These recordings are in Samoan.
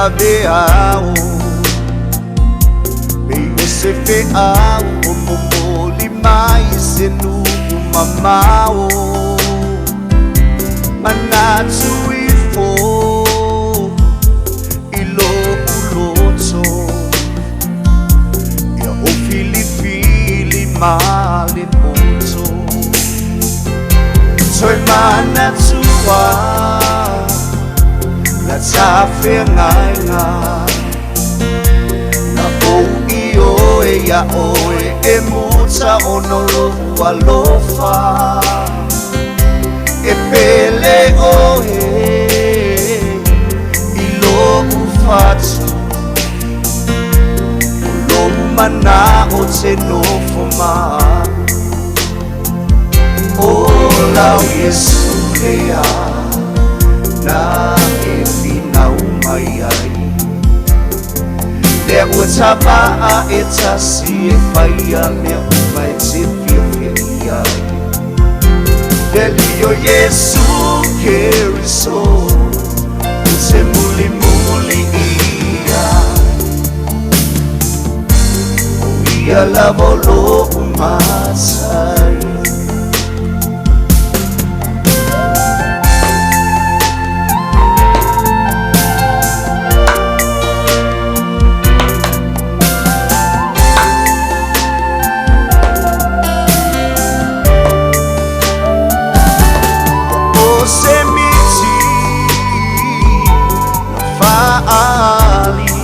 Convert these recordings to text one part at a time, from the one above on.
laveao Pei o se feau o momoli mai se nuu mamao Manatu ifo i lo'u loto Ia o filifili ma le poto Toe manatua La tafeagaiga Na ou i oe ia oe e muta ona o lou alofa E pele oe i lou fatu O lou mana'o te nofo ma O lau Iesu lea na e finau mai ai Lea ua tava'a e tasi e faia mea uma e te fiafia i ai Le Alii o Iesu Keriso ou te mulimuli i ai O ia lava o lo'u matai. O se miti na fa'aali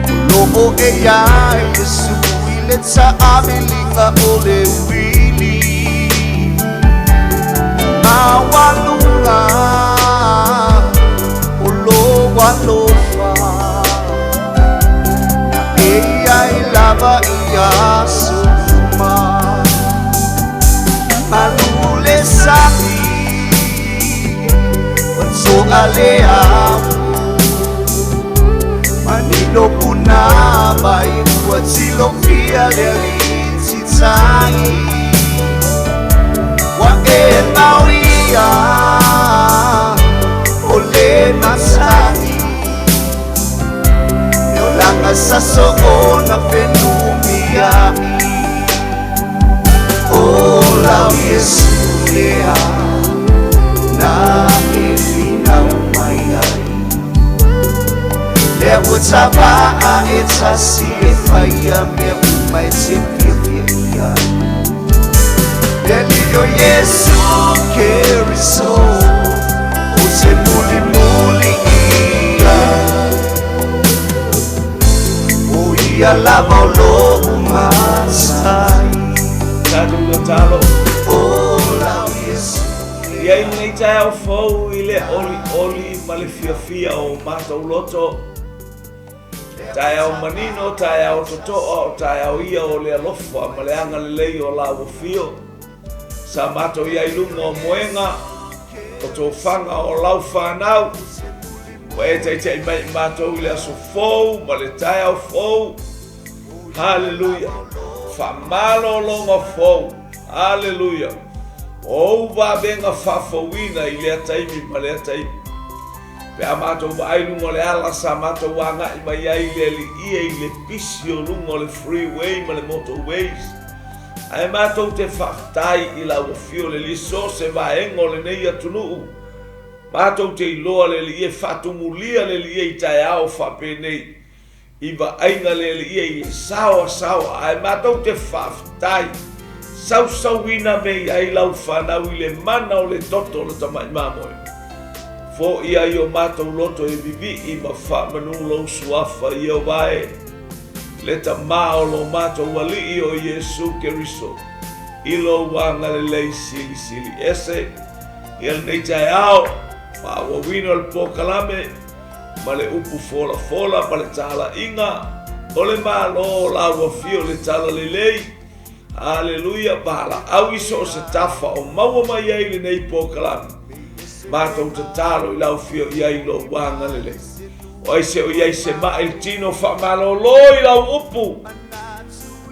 O lo'o e iai Iesu i le ta'amiliga o le uili Maualuga o lou alofa Na e iai lava i aso uma Malu le sami ua to'a le amu Manino punavai ua tilofia le alii titai Ua e mauia o le masani Le olaga sa soona fenumia'i O lau Iesu lea na e finau mai ai Lea ua tava'a e tasi e faia mea uma e te fiafia i ai Le Alii o Iesu Keriso ou te mulimuli i ai O ia lava o lo'u matai Tatou tatalo. O lau Iesu I ai lenei taeao fou i le olioli ma le fiafia o matou loto. Taeao manino, taeao totoa, o taeao ia o le alofa ma le agalelei o lau afio. Sa matou i ai i luga o moega, o tofaga o lau fanau. Ua e taitai mai i matou i le aso fou ma le taeao fou. Haleluia! Faamalologa fou. Haleluia! O ou vavega faafouina i lea taimi ma lea taimi. Pe a matou vaai i luga o le ala sa matou agai mai ai i le alii e i le pisi o luga o le freeway ma le motorways, ae matou te faafetai i lau afio le Alii so o se vaega o lenei atunuu. Matou te iloa le Alii e faatumulia le Alii i taeao faapenei i vaaiga le Alii i le saoasaoa, ae matou te faafetai sausauina me i ai lau fanau i le mana o le toto o le tamai mamoe. Foia ai o matou loto e vivii ma faamanu lou suafa Ieova e, le Tama o lo matou Alii o Iesu Keriso, i lou agalelei silisili ese. Ia lenei taeao, faaauauina o le polokalame ma le upu folafola ma le talaiga o le Malo o lau afio i le Talalelei. Aleluia! Valaau i so o se tafa o maua mai ai lenei polokalame. Matou tatalo i lau afio i ai i lou agalelei. O ai se o i ai se ma'i i le tino faamalolo i lau upu.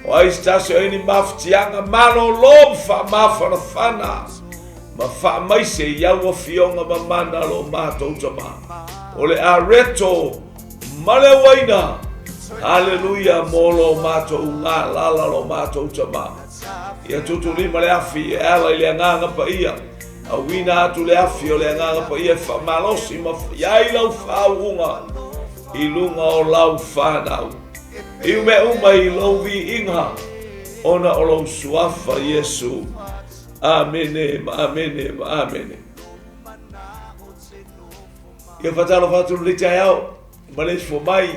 O ai se tasi o ai ni mafatiaga malolo ma faamafanafana ma faamaise i au afioga mamana lo matou Tama. O le areto ma le uaina. Haleluia mo lo matou galala lo matou tama. Ia tutulima le afi e ala i le agaga paia. Auina atu le afi o le agaga paia e faamalosi ma i ai lau faauuga i luga o lau fanau. Iu mea uma i lou viiga ona o lou suafa Iesu. Amene ma amene ma amene. Ia faatalofa atu lenei taeao ma le ifo mai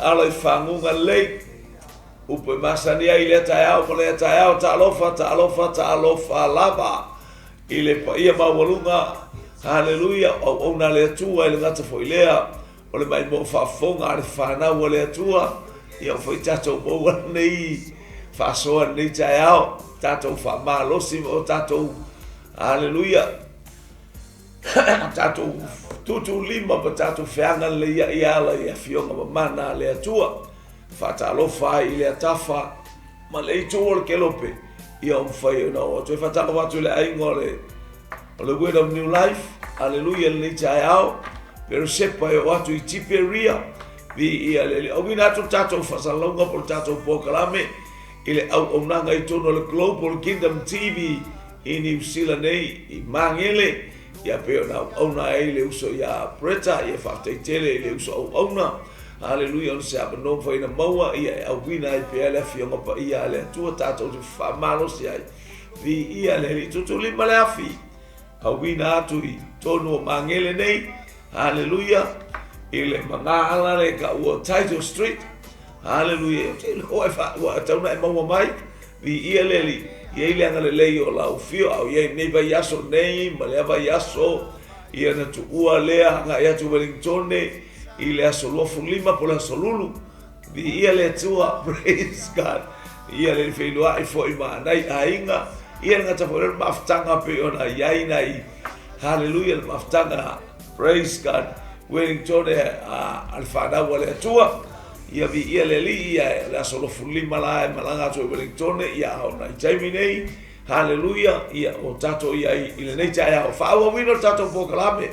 ala i faguga lelei upu e masani ai i lea taeao ma lea taeao. Talofa, talofa, talofa lava i le paia maualuga. Haleluia, o auauna a le Atua e le gata foi lea o le maimoa faafofoga a le fanau a le Atua. Ia ua foi tatou maua lenei faasoa lenei taeao, tatou faamalosi ma o tatou, haleluia, tatou tuutuulima ma tatou feaga lelei ai e ala i afioga mamana a le Atua. Faatalofa ai i le atafa ma le itu o le kelope, ia o mafai ona oo atu ai. Faatalofa atu i le aiga o le o le Word of New Life, aleluia, lenei taeao. Peresepa e oo atu i Tiperia, viia le Alii. Auina atu le tatou faasalalauga po o le tatou polokalame i le auaunaga i totonu o le Global Kingdom TV i Niu Sila nei i Magele, ia pei ona auauna ai le uso ia Bretta. Ia faafetai tele i le uso auauna. Haleluia, ona se avanoa mafai ona maua, ia e auina ai pea le afioga paia a le Atua tatou te faamalosi ai. Viia le Alii, tutulima le afi, auina atu i tonu o Magele nei. Haleluia, i le magaala le taua Title Street. Haleluia, ou te iloa e fa, ua tatau ona e maua mai. Viia le Alii, i ai le agalelei o lau afio, a o i ai nei vaiaso nei ma lea vaiaso, ia na tuua lea agai atu i Wellingtone i le aso 25 po o le aso Lulu. Viia le Atua, praise God. Ia le feiloai foi ma nai aiga. Ia le gata foi le mafutaga pei ona i ai nai, hallelujah, le mafutaga, praise God, Wellington a le fanau a le Atua. Ia viia le Alii, ia le aso 25 la e malaga atu i Wellington, ia a o nai taimi nei, hallelujah, ia o tatou ia i lenei taeao. Faaauauina le tatou polokalame.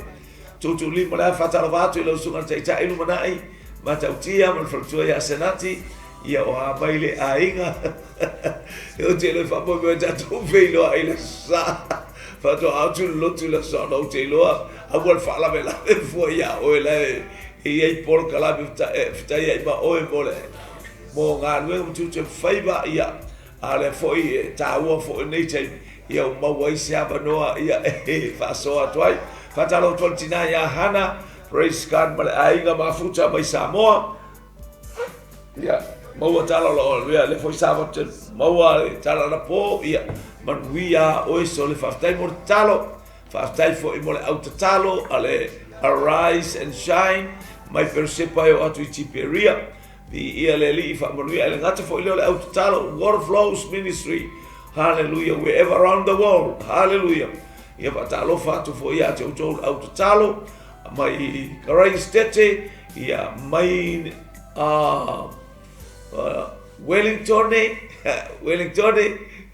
Tuutuulima le faatalofa atu i lau susuga i le Taitai lumanai Matautia ma le faletua ia Senati, ia o a mai le aiga. Ou te iloa e faamoemoe tatou feiloai i le sa faatoa atu le lotu i le aso Sa, ou te iloa aua le faalavelave fua iā oe la e i ai polokalame fetai ai ma oe mo le mo galuega ma tiute ma faiva, ia a o lea foi e taua foi nei taimi ia ua maua ai se avanoa ia e faasoa atu ai. Faatalofa atu ai le tina ia Hana, praise God, ma le aiga mafuta mai Samoa. Ia, maua tala o loo, ia, le foi sa te maua le tala na po, ia, manuia oe so le faafetai mo le tatalo, faafetai foi mo le au tatalo a le Arise and Shine, mai Peresepa e o atu i Tiperia. Viia le Alii, faamanuia ai le gata foi lea o le au tatalo, Water Flows Ministry. Hallelujah, wherever around the world. Hallelujah. Ia faatalofa atu foi ia te outou le au tatalo mai Karaistete, ia mai Wellington, Wellington,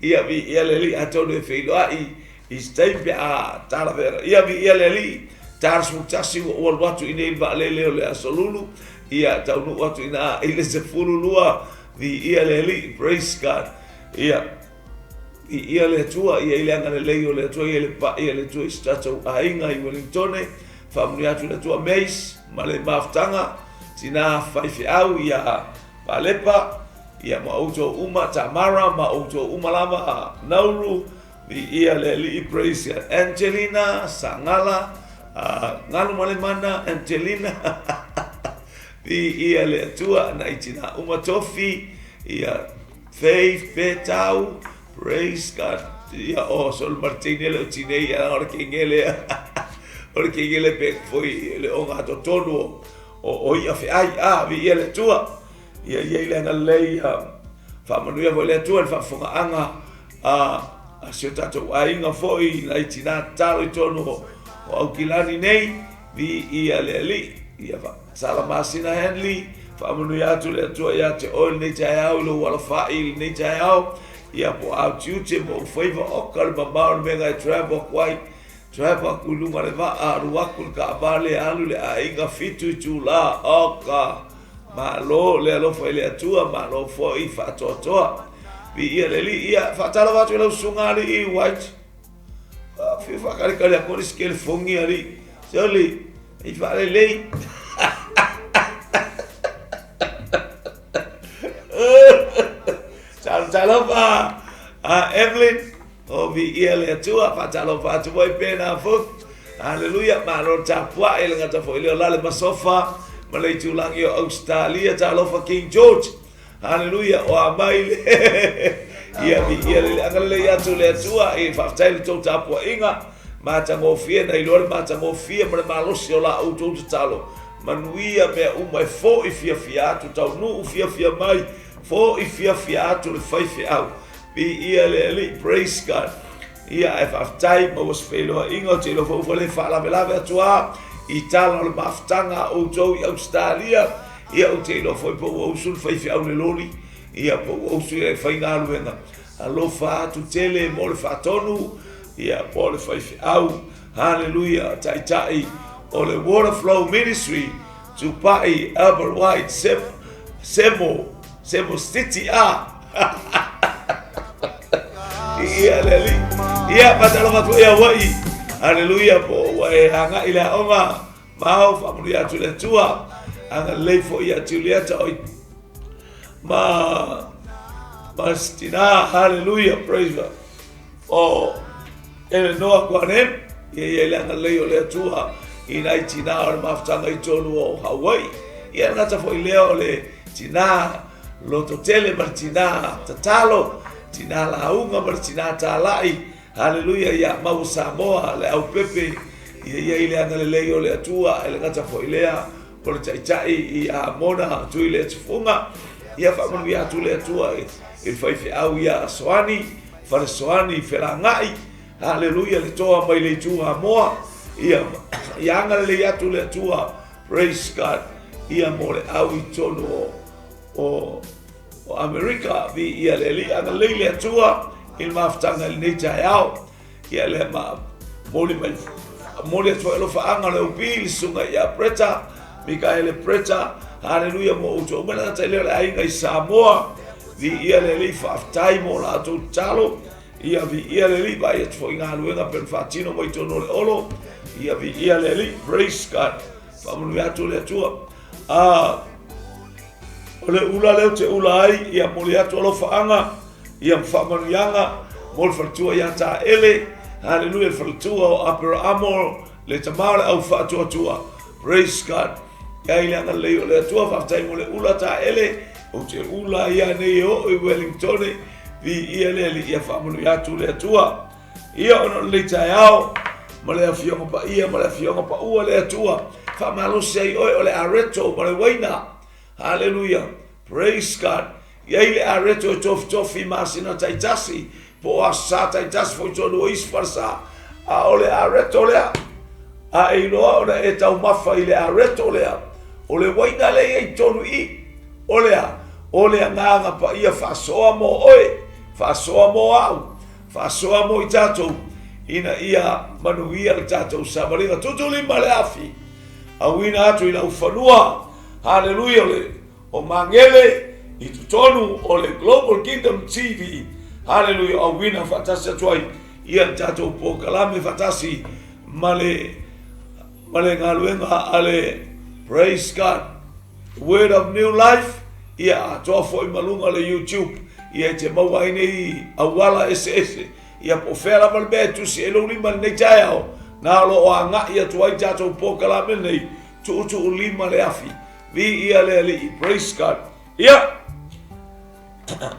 ia viia le Alii, atonu e feiloai i se taimi pe a talafeagai. Ia viia le Alii, 41 ua ou alu atu i nei i le vaalele o le Aso Lulu, ia taunuu atu i ina i le 12, viia le Alii, praise God. Ia viia le Atua, ia i le agalelei o le Atua, ia le pai a le Atua i se tatou aiga i Wellingtone, faamanuia atu le Atua Mace ma le mafutaga, tina faifeau ia Palepa, ia ma outou uma, Tamara ma outou uma lava, Nauru, Viia le Alii, praise God. Angelina Sangala, Galumalemana Angelina, viia le Atua, nai tina uma tofi, ia Faith Petau, praise God. Ia o so le Martini le o tinei ia o le kengele, o le kengele pe foi le o ngato tonu o ia feai, a viia le Atua. Ia ia i le agalelei, ia faamanuia foi le Atua i le faafofogaaga a si o tatou aiga foi i nai tina tatalo i totonu o Aukilani nei, viia le Alii. Ia Sala Masina Henley, faamanuia atu le Atua ia te oe lenei taeao i lou alafai i lenei taeao, ia po o au tiute ma ou faiva, oka le mamao le mea e travel atu ai. Drive aku i luga o le vaa, alu aku i le taavale, alu i le aiga, 7 itulā, oka! Malo le alofa i le Atua, malo foi faatoatoa. Viia le Alii. Ia, faatalofa atu i lau susuga Alii White. Fia faakalikali atu le isi kelefogi Alii. Soli, i faalelei. Talofa, Evelyn. O viia le Atua, faatalofa atu foi pena fou. Haleluia, malo le tapuai, le gata foi lea o Lale Masofa ma le itulagi o Australia, talofa King George. Haleluia, o a mai le ia viia le agalelei atu le Atua i faafetai le tou tapuaiga matagofie na iloa le matagofie ma le malosi o la outou tatalo. Manuia mea uma e foi fiafia atu, taunuu fiafia mai, foi fiafia atu le faifeau. Viia le Alii, praise God. Ia, ae faafetai maua se feiloaiga, ou te iloa foi ua le faalavelave atu lava i tala o le mafutaga a outou i Ausetalia. Ia, ou te iloa foi po ua usu le faifeau i le loli, ia, po ua usu i le faigaluega. Alofa atu tele mo le faatonu, ia, po o le faifeau. Haleluia, Taitai o le Waterflow Ministry, Tupai Albert White, Semo, Semo City A. Ia le Alii. Ia, faatalofa atu i Hawaii. Haleluia, po ua e agai i le aoga. Mao, faamanuia atu le Atua. Agalelei foi ia Julieta oi ma ma Stina. Haleluia, praise God. O Elenoa Kuanem, ia ia i le agalelei o le Atua i nai tinā o le mafutaga i tonu o Hawaii. Ia le gata foi lea o le tinā loto tele ma le tinā tatalo, tinā lauga ma le tinā tālai. Haleluia, ia maua Samoa le aupepe, ia ia i le agalelei o le Atua, e le gata foi lea o le taitai i Amona tui le tufuga. Ia faamanuia atu le Atua i le faifeau ia Soani, Falesoani Felagai, haleluia, le toa mai le itu Hamoa. Ia, ia agalelei atu le Atua, praise God, ia mo le au i tonu o, o, o Amerika, viia le Alii, agalelei le Atua i le mafutaga i lenei taeao. Ia lea ma moli mai, moli atu foi alofaaga o le OP i le susuga ia Bretta, Mikaele Bretta, haleluia mo outou uma, le gata i lea o le aiga i Samoa, viia le Alii, faafetai mo la outou tatalo, ia viia le Alii, vaai atu foi i galuega pe na faatino mai tonu o le Olo, ia viia le Alii, praise God, faamanuia atu le Atua. Ah, o le ula lea ou te ula ai, ia moli atu alofaaga, ia ma faamanuiaga mo le faletua ia Taele, haleluia, le faletua o Aperahamo, le tama o le au faatuatua, praise God. Ia i le agalelei o le Atua, faafetai mo le ula Taele, ou te ula ia nei e oo i Wellingtone, viia le Alii, ia faamanuia atu le Atua. Ia ona o lenei taeao, ma le afioga paia ma le afioga paua le Atua, faamalosi ai oe o le areto ma le uaina. Haleluia, praise God. I ai le areto e tofitofi i masina taitasi, po o aso sa taitasi foi tonu o isi falesa, a o le areto lea, a e iloa ona e taumafa i le areto lea, o le uaina lea i ai tonu i, o le a? O le Agaga Paia faasoa mo oe, faasoa mo au, Faasoa mo i tatou ina ia manuia le tatou savaliga. Tuutuulima le afi, auina atu i laufanua, haleluia, o le o Magele i totonu o le Global Kingdom TV, haleluia, auina faatasi atu ai ia le tatou polokalame faatasi ma le ma le galuega a le Praise God Word of New Life, ia atoa foi ma luga o le YouTube, ia e te maua ai nei auala eseese, ia po o fea lava le mea e tusi ai lou lima i lenei taeao, na o lo o agai atu ai tatou polokalame nei, tuutuu lima le afi, viia le Alii, praise God. Ia,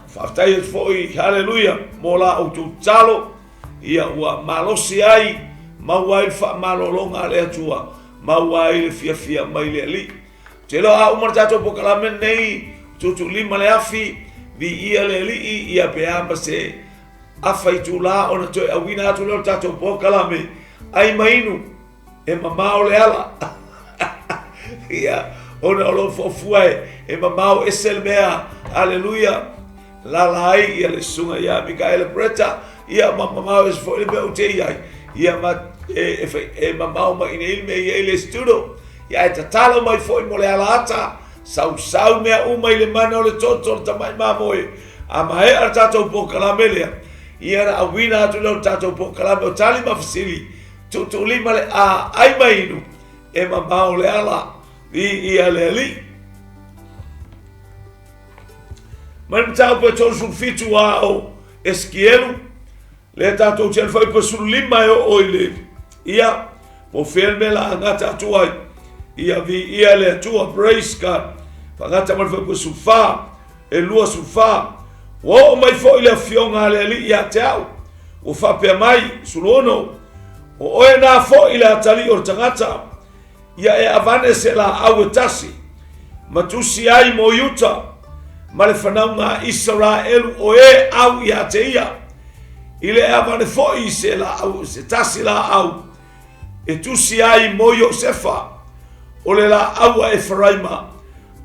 faafetai atu foi, haleluia, mo la outou tatalo, ia ua malosi ai, maua ai le faamalologa a le Atua, maua ai le fiafia mai le Alii. Ou te iloa a uma le tatou polokalame lenei, tuutuulima le afi, viia le Alii, ia pe a ma se afa itula ona toe auina atu lea o le tatou polokalame, ai ma inu, e mamao le ala. Ia, ona o lo o fuafua e mamao ese le mea, haleluia, lala ai ia le susuga ia Mikaele Bretta, ia ma mamao ese foi le mea ou te i ai, ia ma. E, e, e mamao mai inei le mea i ai le studio. Ia ae tatalo mai foi mo le ala ata, sausau mea uma i le mana o le toto o le tamai mamoe. A maea le tatou polokalame lea, ia ona auina atu lea o le tatou polokalame o tali ma fesili, tuutuulima le a ai ma inu, e mamao le ala, viia le Alii. Mai le mataupu e 37 a o Esikielu, Lea tatou te alu foi po 15 e oo i le ia po fea le mea la agata atu ai. Ia viia le Atua, praise God. Faagata mai foi po 14, e 24. Ua oo mai foi le afioga a le Alii ia te au. Ua faapea mai, 16, o oe nā foi le atalii o le tagata, ia e avane se laau e tasi, ma tusi ai mo Iuta, ma le fanauga a Isaraelu o e au ia te ia, i le avane foi se laau, se tasi laau, e tusi ai mo Iosefa, o le laau a Eferaima,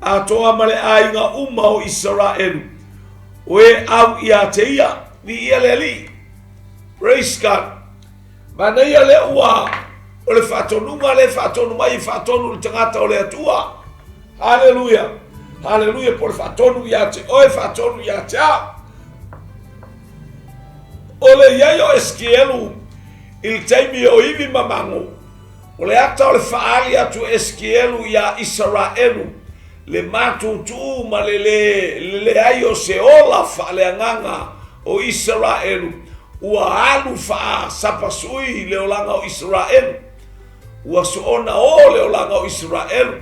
atoa ma le aiga uma o Isaraelu, o e au ia te ia, viia le Alii. Praise God. Manaia lea ua o le faatonuga lea e faatonu mai e faatonu i le tagata o le Atua. Haleluia! Haleluia! Po o le faatonu ia te oe, faatonu ia te au. O le i ai o Esikielu i le taimi o ivi ma mago, o le ata o le faaali atu e Esikielu iā Isaraelu le matutu ma le leai o se ola faaleagaga o Isaraelu, ua alu faasapasui le olaga o Isaraelu, ua soona o le olaga o Isaraelu.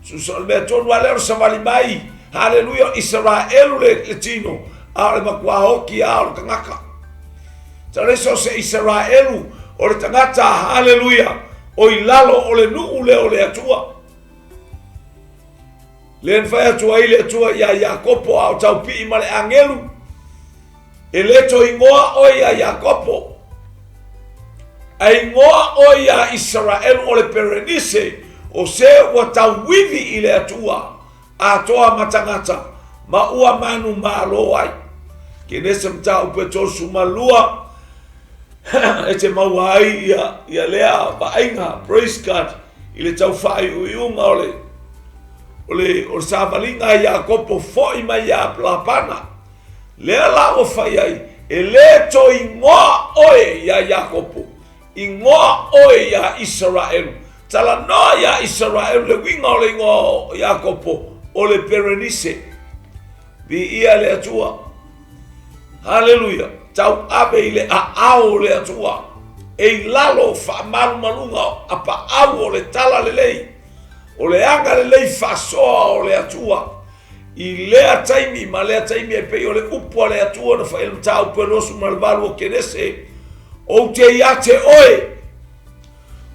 Susa o le mea tonu lava lea o le savali mai, haleluia, o Isaraelu le tino, a o le matua oti lava o le tagata. Taleso o se Isaraelu o le tagata, haleluia, o i lalo o le nuu lea o le Atua. Lea na fai atu ai le Atua iā Iakopo a o taupii ma le agelu, E le toe igoa oe iā Iakopo, ae igoa oe iā Isaraelu o le Perenise, o se ua tauivi i le Atua, atoa ma tagata, ma ua manumalo ai. Kenese mataupu e 32, e te maua ai ia, ia lea vaaiga, praise God, i le tau faaiuiuga o le, o le, o le savaliga a Iakopo foi mai iā Lapana. Lea la ua fai ai, e le toe igoa oe iā Iakopo, igoa oe iā Isaraelu. Talanoa iā Isaraelu le uiga o le igoa o Iakopo, o le Perenise. Viia le Atua. Haleluia! Tauave i le aao o le Atua, e i lalo o faamalumaluga a paau o le tala lelei, o le aga lelei faasoa o le Atua. I lea taimi ma lea taimi e pei o le upu a le Atua na fai i le mataupu e 28 o Kenese, Ou te ia te oe,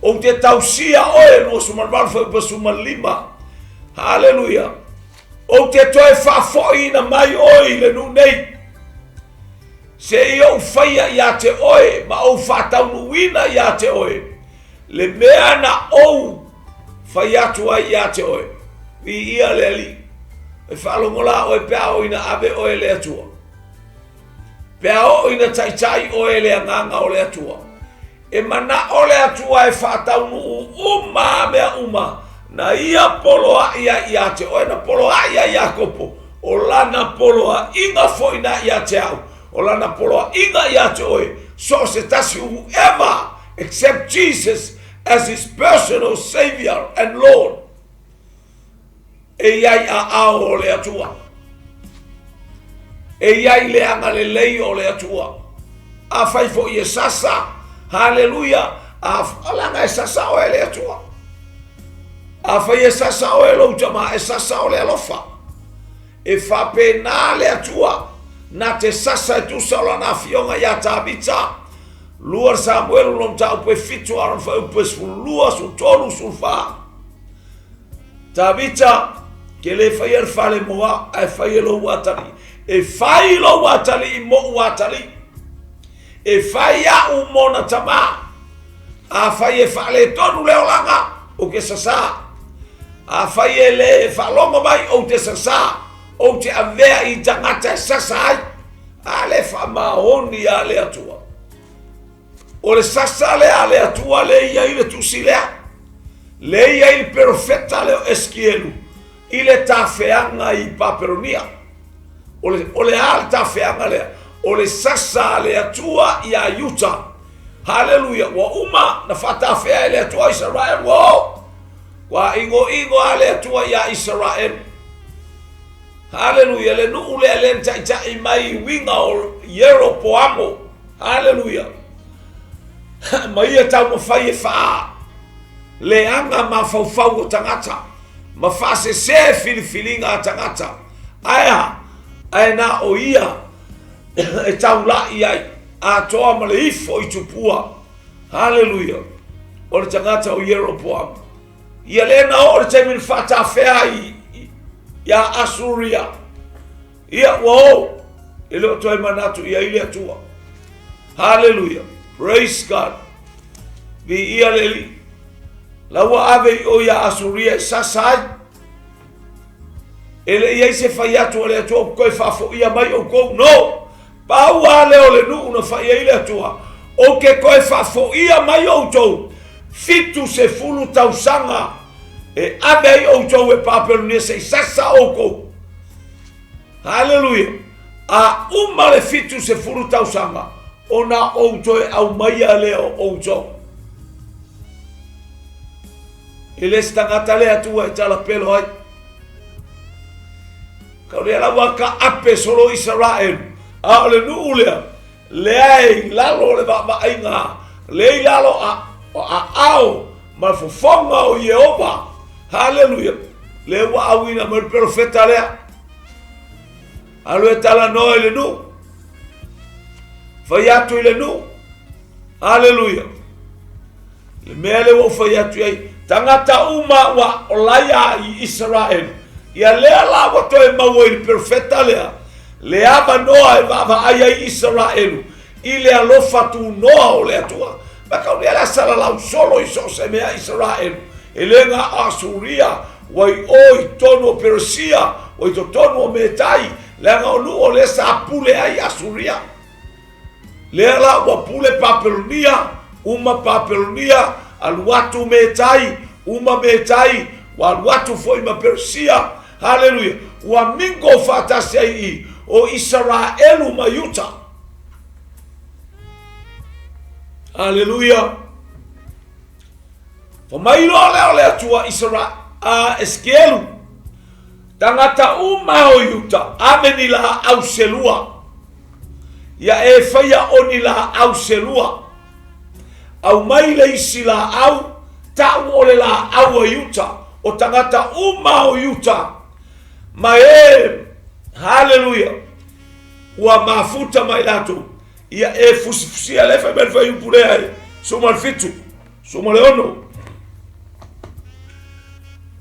ou te tausia oe, 28 fuaiupu 15. Haleluia! Ou te toe faafoiina mai oe i le nuu nei, se i ou faia ia te oe ma ou faataunuuina ia te oe le mea na ou fai atu ai ia te oe. Viia le Alii. E faalogo la oe pe a oo ina ave oe e le Atua. Pe a oo ina taitai oe e le Agaga o le Atua. E manao le Atua e faataunuu uma a mea uma na ia poloai ai ia te oe, na poloai ai Iakopo, o lana poloaiga foi na ia te au, o lana poloaiga ia te oe, so o se tasi whoever accept Jesus as his personal Savior and Lord. E i ai aao o le Atua. E i ai le agalelei o le Atua. Afai foi e sasa, haleluia, a leaga e sasa oe e le Atua. Afai e sasa oe e lou tama, e sasa o le alofa. E faapena le Atua, na te sasa e tusa o lana afioga ia Tavita. 2 Samuelu lona mataupu e 7 a lona fuaiupu e 12, 13, 14. Tavita, ke le faia le fale mo au, ae fai e lou atalii. E fai lou atalii moʻu atalii. E fai aʻu mona tamā. Afai e faaletonu le olaga, ou te sasā. Afai e le faalogo mai, ou te sasā. Ou te avea i tagata e sasa ai. A le faamaoni a le Atua. O le sasa lea a le Atua lea e i ai le tusi lea, lea e i ai le perofeta lea o Esikielu i le tafeaga i Papelonia. O le, o le a le tafeaga lea? O le sasa a le Atua iā Iuta. Haleluia! Ua uma na faatafea e le Atua Isaraelu, ua oo. Ua igoigo a le Atua iā Isaraelu. Haleluia! Le nuu lea lea na taitai mai i uiga o Ieropoamo. Haleluia! Ma ia taumafai e faa leaga mafaufau o tagata ma faasese filifiliga a tagata. Ae a? Ae na o ia e taulai ai atoa ma le ifo i tupua. Haleluia! O le tagata o Ieropoamo. Ia lea na oo le taimi na faatafea ai iā Asuria. Ia ua oo, e le o toe manatu i ai le Atua. Haleluia. Praise God. Viia le Alii. La ua ave i o iā Asuria e sasa ai. E le i ai se fai atu a le Atua ou toe faafoia mai outou. No! Pau lava lea o le nuu na fai ai le Atua, ou te toe faafoia mai outou 70 tausaga e ave ai outou e Papelonia se i sasa outou. Haleluia! A uma le 70 tausaga, ona ou toe aumaia lea o outou. E le se tagata le Atua e talapelo ai. Kau lea la ua taape solo Isaraelu, a o le nuu lea, lea e i lalo o le vaavaaiga, lea i lalo a, o aao ma le fofoga o Ieova. Haleluia! Lea ua auina mai le perofeta lea. Alu e talanoa i le nuu. Fai atu i le nuu. Haleluia! Le mea lea ua ou fai atu i ai, tagata uma ua olaia i Isaraelu, ia lea la ua toe maua i le perofeta lea, le avanoa e vaavaai ai Isaraelu i le alofa tunoa o le Atua. Ma kau lea la salalau solo i so o se mea Isaraelu, e le na o Asuria, ua i o i totonu o Peresia, ua i totonu o Metai, leaga o nuu o lea sa pule ai Asuria. Lea la ua pule Papelonia, uma Papelonia, alu atu Metai, uma Metai, ua alu atu foi ma Peresia, haleluia, ua mingo faatasi ai i o Isaraelu ma Iuta. Haleluia. Fa mai loa lea o le Atua Isara, a Esekielu, tagata uma o Iuta, ave ni laau selua. Ia e faia o ni laau selua. Aumai le isi laau, ta'u o le laau a Iuta, o tagata uma o Iuta, ma e, haleluia, ua mafuta ma i latou, ia e fusifusia le fai mai le fuaiupu lea e 17, 16.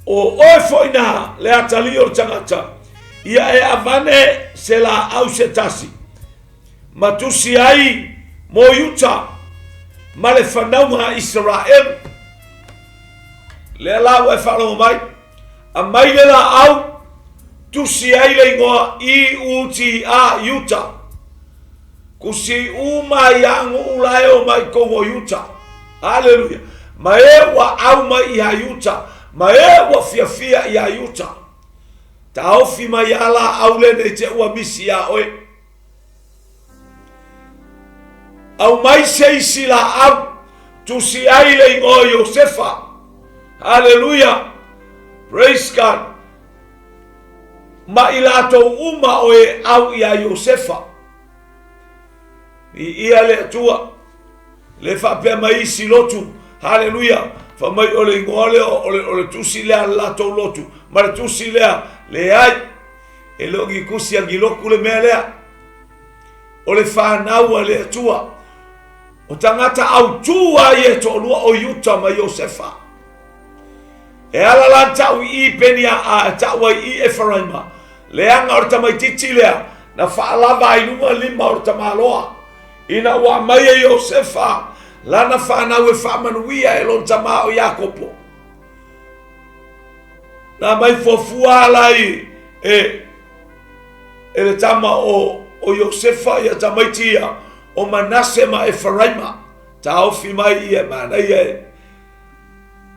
O oe foi na le atalii o le tagata, ia e avane se laau se tasi, ma tusi ai mo Iuta ma le fanauga a Isaraelu. Lea la ua e faalogo mai, aumai le laau, tusi ai le igoa I-U-T-A, Iuta. Kusi uma ia nuu la e o mai totonu o Iuta. Haleluia. Ma e ua au mai iā Iuta, ma e ua fiafia iā Iuta. Taofi mai a laau lenei te ua misi iā oe. Aumai se isi laau, tusi ai le igoa o Iosefa. Haleluia. Praise God. Ma i latou uma o e au iā Iosefa. Viia le Atua. Le faapea mai isi lotu, haleluia, fai mai o le igoa lea o le, o le tusi lea a le latou lotu, ma le tusi lea, leai, e le o ni tusi a ni lotu le mea lea. O le fanau a le Atua. O tagata autū a ia e toalua o Iuta ma Iosefa. E ala la ta'u i i Penia a e ta'u ai i Efaraima, leaga o le tamaitiiti lea na faalava ai luga lima o le tamaloa. Ina ua aumai e Iosefa lana fanau e faamanuia e lona tama o Iakopo. Na aumai fuafua ala i e, e le tama o, o Iosefa ia tamaiti ia o Manase ma Efaraima. Taofi mai ia e manaia e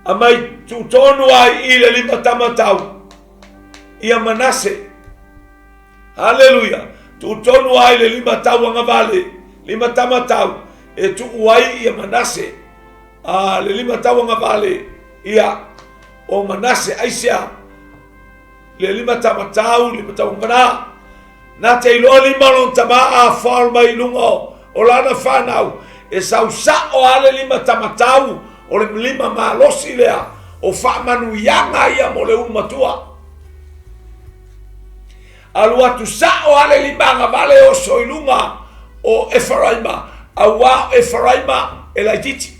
aumai tuutonu ai i le limatamatau ia Manase. Haleluia! Tuutonu ai le limatauagavale, limatamatau e tuu ai ia Manase. A le limatauagavale ia o Manase aisea? Le limatamatau, limatauagavana. Na te iloa lima o lona tama a fall mai i luga o lana fanau, e sau sao a le limatamatau o le lima malosi lea o faamanuiaga ia mo le ulu matua. Alu atu sao a le lima agavale oso i luga o Efaraima, auā o Efaraima e laitiiti.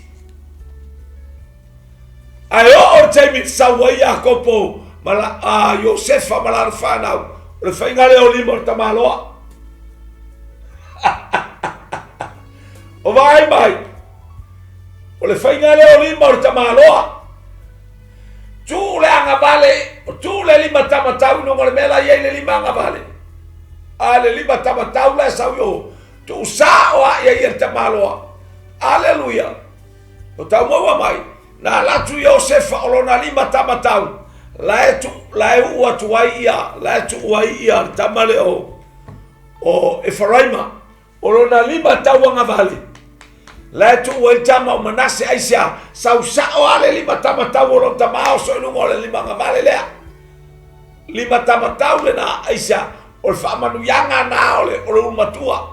Ae oo le taimi e sau ai Iakopo ma la, a Iosefa ma lana fanau, o le faiga lea o lima o le tamaloa. O vaai mai, o le faiga lea o lima o le tamaloa. Tuu le agavale, tuu le lima tamatau i luga o le mea la i ai le lima agavale. A le lima tamatau la e sau i o, tuu sao a ia ia le tamaloa. Aleluia. O tau maua mai, na ala atu Iosefa o lona lima tamatau, la e tu, la e uu atu ai ia, la e tuu ai ia le tama lea o, o Efaraima, o lona lima tauagavale, la e tuu ai le tama o Manase, aisea, sau sao lava le lima tamatau o lona tama oso i luga o le lima agavale lea. Lima tamatau lena, aisea, o le faamanuiaga na o le, o le ulu matua.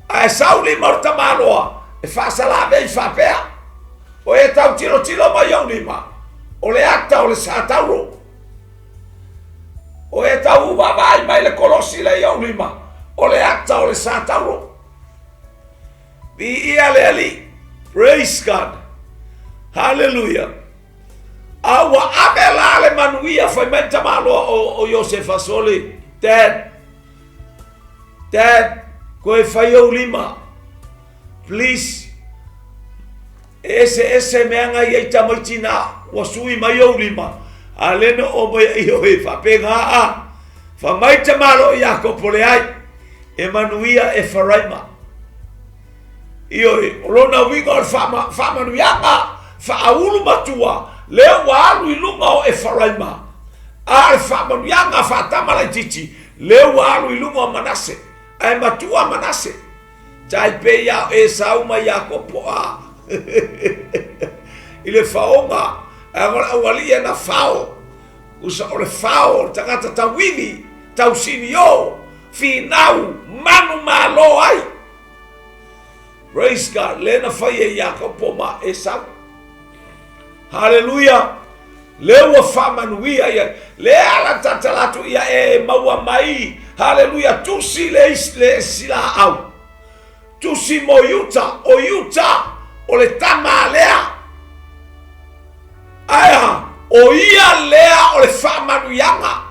Ae sau lima o le tamaloa e faasalavei faapea, O e tau tilotilo mai ou lima, o le ata o le satauro. O e tau vaavaai mai le kolosi lea i ou lima, o le ata o le satauro. Viia le Alii. Praise God. Hallelujah. A ua ave la le manuia fai mai le tamaloa o, o Iosefa sole, Dad, Dad, koe fai ou lima. Please. E ese ese mea ngai ai tamaiti na ua sui mai ou lima. A le no o mai i oe faapena a. Fa mai tamalo Iakopo leai. E manuia Efaraima. Ioe, o lona uiga o le faamanuiaga faaulu matua, lea ua alu i luga o Efaraima, a o le faamanuiaga faatama laitiiti, lea ua alu i luga o Manase, ae matua Manase. Tai pei ia o Esau ma Iakopo a i le faoga, ae o le aualii e na fao, usa o le fao o le tagata tauivi, tausinio, finau, manumalo ai. Praise God. Le na fai e Iakopo ma Esau. Hallelujah. Le ua faamanuia ia. Le ala tatala atu ia e maua mai. Hallelujah. Tusi le, le silaau. Tusi mo Iuta. O Iuta o le tama lea. Ae o ia lea o le faamanuiaga.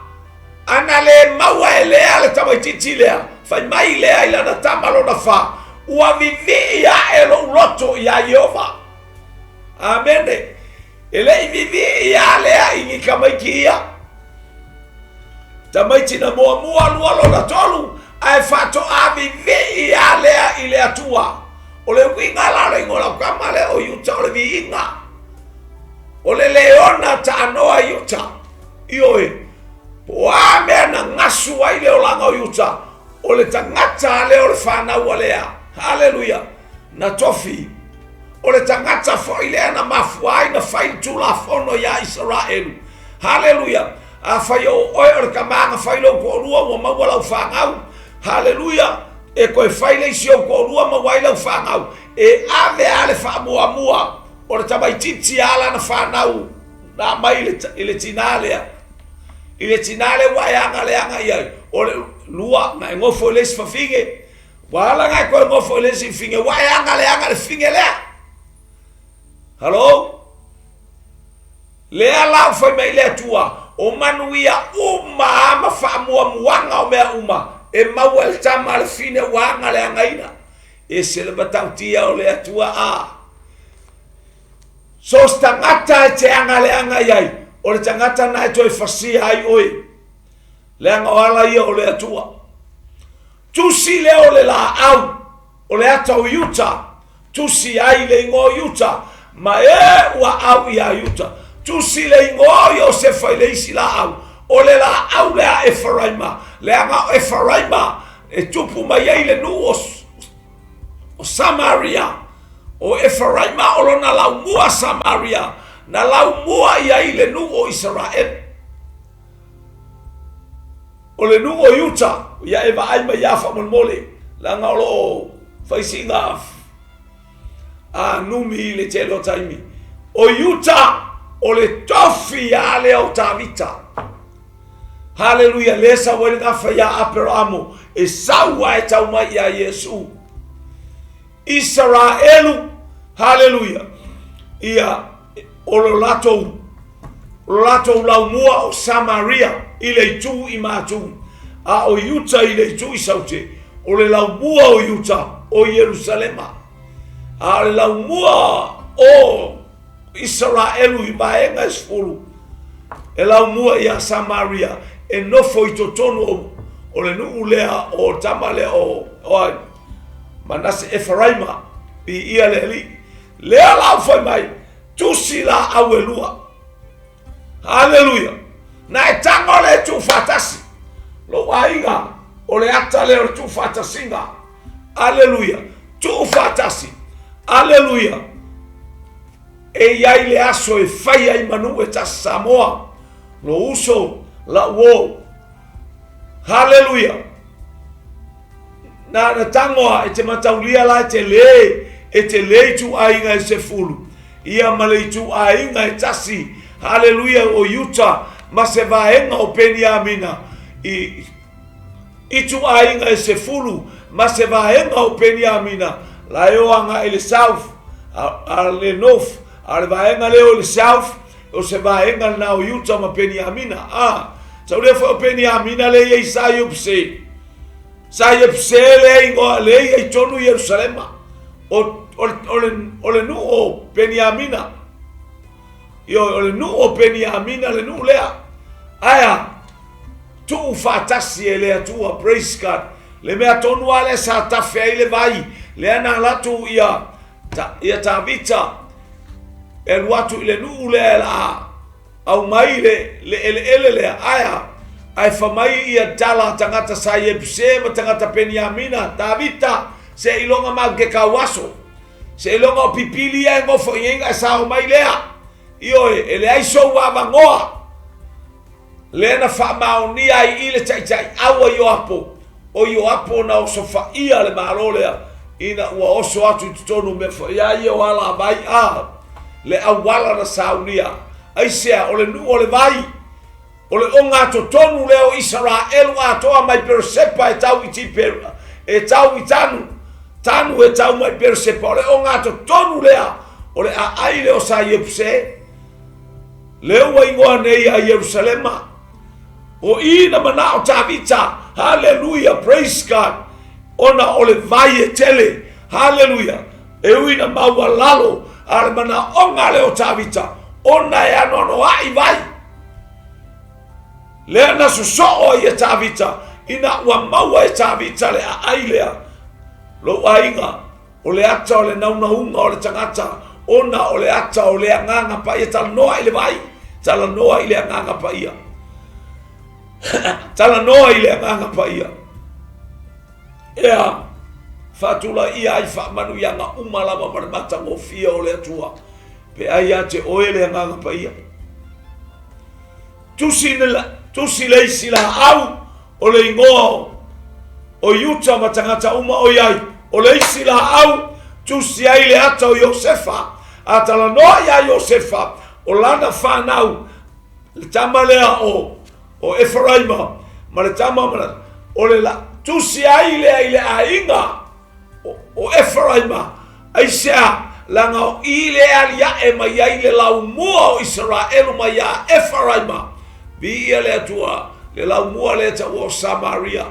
A na le maua e Lea le tamaitiiti lea, fai mai Lea i lana tama lona fa, Ua vivii aʻe lou loto iā Ieova. Amene. E le i vivii iā Lea i ni tamaiti ia. Tamaiti na muamua, lua, lona tolu, ae faatoa vivii iā Lea i le Atua. O le uiga la o le igoa o lau tama lea o Iuta o le viiga. O le leona taanoa Iuta. Ioe, po o a mea na gasu ai le olaga o Iuta, o le tagata lea o le fanau a Lea, haleluia, na tofi, o le tagata foi lea na mafua ai na fai le Tulafono iā Isaraelu, haleluia. Afai o oe o le tama na fai lou toalua ua maua lau fanau, haleluia, e toe fai le isi ou toalua maua ai lau fanau, e ave lava le faamuamua o le tamaitiiti a lana fanau Na aumai i le tinā lea, i le tinā lea ua e agaleaga i ai, o le lua, na e nofo i le isi fafine, ua ala na e toe nofo i le isi fafine, ua e agaleaga i le fafine lea. Hello? Lea la ua fai mai le Atua, o manuia uma lava ma faamuamuaga o mea uma, e maua e le tama a le fine ua agaleagaina. E ese le matautia o le Atua a. So se tagata e te agaleaga i ai, o le tagata na e toe fasia ai oe. Leaga o ala ia o le Atua. Tusi lea o le laau, o le ata o Iuta, Tusi ai le igoa o Iuta, ma e ua au iā Iuta. Tusi le igoa o Iosefa i le isi laau, o le laau lea a Efaraima, leaga o Efaraima e tupu mai ai le nuu o Samaria. O Efaraima o lona laumua Samaria, na laumua i ai le nuu o Isaraelu. O le nuu o Iuta, ia e vaai mai ia faamolemole, leaga o lo o fai sina a numi i le tele o taimi. O Iuta, o le tofi a lea o Tavita. Haleluia, lea sau ai le gafa ia Aperaamo, e sau a e tau mai ia Iesu. Isaraelu, haleluia, ia, o lo latou, lo latou laumua o Samaria i le itu i Matu, a o Iuta i le itu i Saute, o le laumua o Iuta o Ierusalema. A o le laumua o Isaraelu i vaega e 10, e laumua ia Samaria, e nofo i totonu o, o le nuu lea o tama lea o, o ai, Manase Efaraima, viia le Alii. Lea la ua fai mai, tusi laau e lua. Haleluia! Na e tago le tuufaatasi. Lou aiga, o le ata lea o le tuufaatasiga. Aleluia! Tuufaatasi. Aleluia! E i ai le aso e fai ai manu e tasi Samoa. Lou uso, lau uo. Haleluia! Na na tagoa e te mataulia la e te lē, e te lē ituaiga e sefulu, ia ma le ituaiga e tasi, haleluia, o Iuta ma se vaega o Peniamina, i ituaiga e sefulu ma se vaega o Peniamina, la e o agai i le south, a, a le north, a le vaega lea o le south, o se vaega lena o Iuta ma Peniamina. A, taulia foi o Peniamina le i ai sa Iupse. Sa Iepuse lea igoa lea i ai tonu Ierusalema. O, o, o, le, o le nuu o Peniamina. Ioe, o le nuu o Peniamina le nuu lea. Ae a, tuu faatasi e le Atua, praise God. Le mea tonu lava lea sa tafe ai le vai, lea na alu atu ia, ta, ia Tavita e alu atu i le nuu lea e laa Aumai le, le eleele lea, ae a? Ae fa mai ia tala a tagata sa Iepuse ma tagata Peniamina, Tavita, seiloga mau ke kauaso. Seiloga o pipili ia e gofo i ai e sao mai lea. Ioe, e leai sou avanoa. Lea na faamaonia ai i le taitaiau a Ioapo, o Ioapo na osofaia le Malo lea ina ua oso atu i totonu o mea foi a ia o alavai a le auala na saunia. Aisea? O le nuu o le vai, o le ogatotonu lea o Isaraelu atoa mai Peresepa e tau i Tipera, e tau i Tanu, Tanu e tau mai Peresepa, o le ogatotonu lea o le aai lea o sa Iepuse, lea ua igoa nei ia Ierusalema. O i na manao Tavita, haleluia, praise God, ona o le vai e tele, haleluia, e ui na maualalo, a le manaoga lea o Tavita, ona e anoanoai vai. Lea na sosoo ai e Tavita, ina ua maua e Tavita le aai lea, lou aiga, O le ata o le naunauga o le tagata, ona o le ata o le Agaga Paia. Talanoa i le vai, talanoa i le Agaga Paia. Talanoa i le Agaga Paia. Ea, faatulaia ai faamanuiaga uma lava ma le matagofie o le Atua. Pe ai ia te oe le Agaga Paia. Tusi, tusi le isi laau o le igoa o Iuta ma tagata uma o i ai. O le isi laau, tusi ai le ata o Iosefa, a talanoa iā Iosefa, o lana fanau, le tama lea o, o Efaraima, ma le tama ma, o le la, tusi ai lea i le aiga o, o Efaraima, aisea, leaga o i le aliae mai ai le laumua o Isaraelu mai iā Efaraima, viia le Atua, le laumua lea taua o Samaria.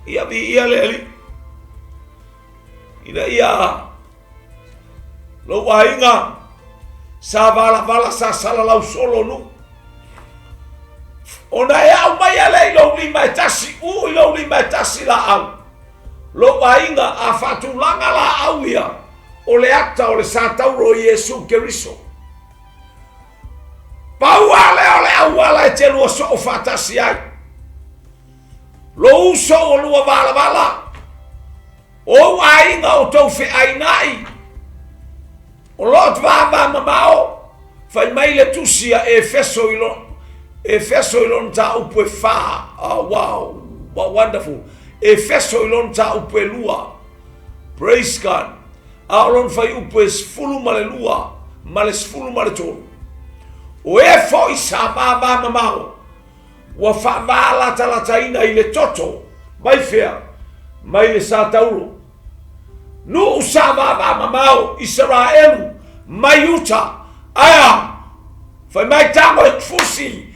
Ia viia le Alii. Ina ia lou aiga sa valavala sa salalau solo nuu. Ona e au mai ale i lou lima e tasi, uu i lou lima e tasi laau. Lou aiga, a faatulaga laau ia, o le ata o le satauro o Iesu Keriso. Pau lava lea o le auala e te lua soo faatasi ai. Lou uso ua lua valavala, o ou aiga o tou feainai, o lo o vavamamao, fai mai le tusi a Efeso i lo, Efeso i lona mataupu e fa. Oh, wow, what wonderful. Efeso i lona mataupu e lua. Praise God. A o lona fuaiupu e 12 ma le 13. O e foi sa vavamamao, ua faavalatalataina i le toto, mai fea? Mai le satauro. Nuu sa vavamamao, Isaraelu, mai uta, ae a? Fai mai tago e fusi,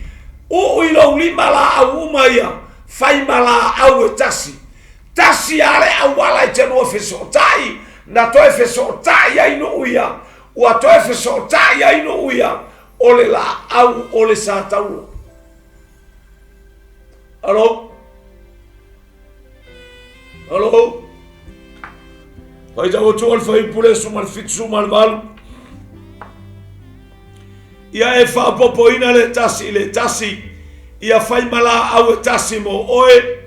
uu i lou lima laau uma ia, fai ma laau e tasi. Tasi a le auala e te lua fesootai, na toe fesootai ai nuu ia, ua toe fesootai ai nuu ia, o le laau o le satauro. Alo? Alo? Faitau atu o le fuaiupu le 78. Ia e faaopoopoina le tasi i le tasi, ia fai ma laau e tasi mo oe,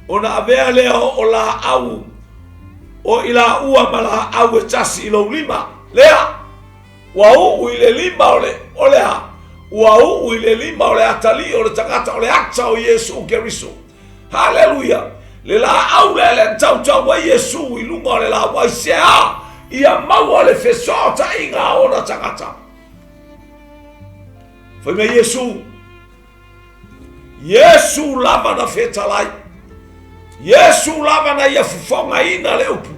ona avea lea o laau o i laua ma laau e tasi i lou lima. Lea, ua uu i le lima o le, o le a? Ua uu i le lima o le atalii o le tagata o le ata o Iesu Keriso. Haleluia! Le laau lea le tautau ai Iesu i luga o le laau aisea? Ia maua le fesootaiga a ona tagata. Fai mai Iesu, Iesu lava na fetalai. Iesu lava na ia fofogaina le upu.